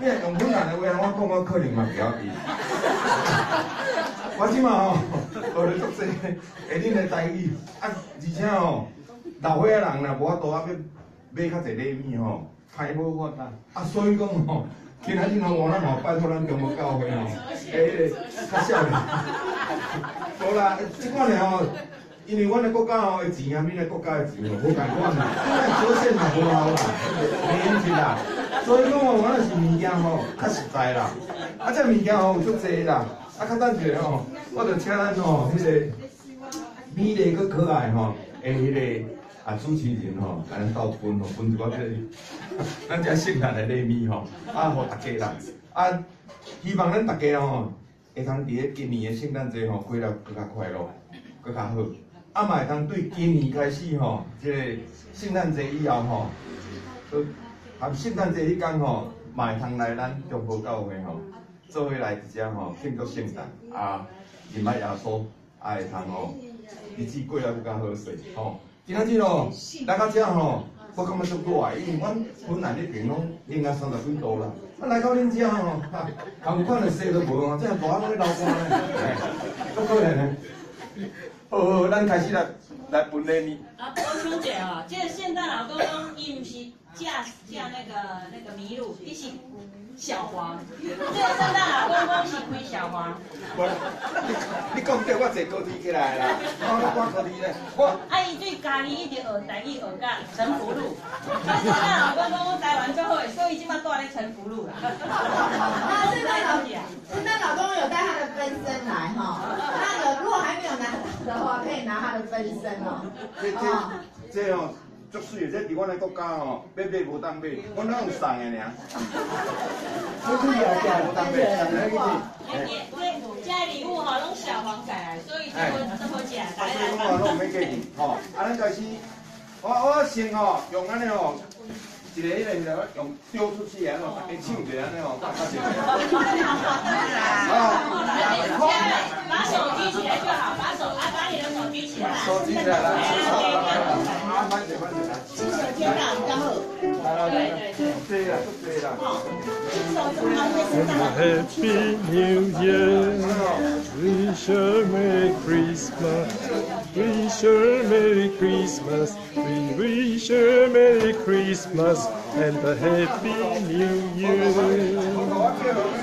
你若用芬蘭的話，我講我可能嘛袂曉記。我這馬吼學咧足濟，會恁的台語，啊，而且吼，老歲仔人若無法度啊，欲買較濟禮物吼，歹無法啦。啊，所以講吼，今仔日吼，我咱吼拜託咱中華教會吼，欸，彼個較少年。無啦，這款的吼，因為阮的國家吼的錢啊，恁的國家的錢吼無仝款啦，這折現嘛無效啦，袂用得啦。所以講吼，我若是物件吼較實在啦，啊，這物件吼有足濟啦，啊，較等一下吼，我就請咱吼彼個美麗閣可愛吼的彼個啊主持人吼，來咱鬥分吼，分一寡這個咱這聖誕的禮物吼，啊，予大家啦，啊，希望咱大家吼會通佇咧今年的聖誕節吼過得閣較快樂，閣較好，啊嘛會通對今年開始吼，這個聖誕節以後吼，含聖誕節彼工吼，嘛會通來咱中和教會吼，做伙來佇遮吼慶祝聖誕啊，認捌耶穌，啊會通吼日子過得閣較好勢吼。今仔日哦，來到遮吼，我感覺足熱的，因為阮芬蘭彼邊攏零下三十幾度啦，啊來到恁遮吼，哈，仝款的雪都無吼，這熱攏咧流汗咧，足可憐的。好好，咱開始來來分禮物。啊，補充一下哦，這個聖誕老公公伊毋是駕駕那個麋鹿，伊是小黃。這個聖誕老公公是開小黃。無啦，你你講對，我坐高鐵起來啦，我趕高鐵咧，我。啊，伊對家己一直學台語學甲成福路，所以聖誕老公公台灣足好的，所以這擺蹛咧成福路啦。那聖誕老公有帶他的分身來哈，那個如果還沒有拿到的話，可以拿他的分身哦。這這這哦，足媠的，這佇阮的國家吼，欲買無當買，阮攏用送的爾。這這無當買，送的去。這禮物吼攏小黃帶來，所以這好這好食。啊，所以講吼攏毋免客氣，吼。啊，咱開始，我先吼用按呢吼，一個彼個用丟出去的，吼，大家搶一下按呢吼，較濟。好，把手舉起來就好，把手啊，把你的手舉起來。手舉起來，來，啊，慢點慢點來。親手接到比較好。來來來，對啦，對啦。 Happy New Year, wish you Merry Christmas, wish you Merry Christmas, we wish you Merry Christmas and a Happy New Year.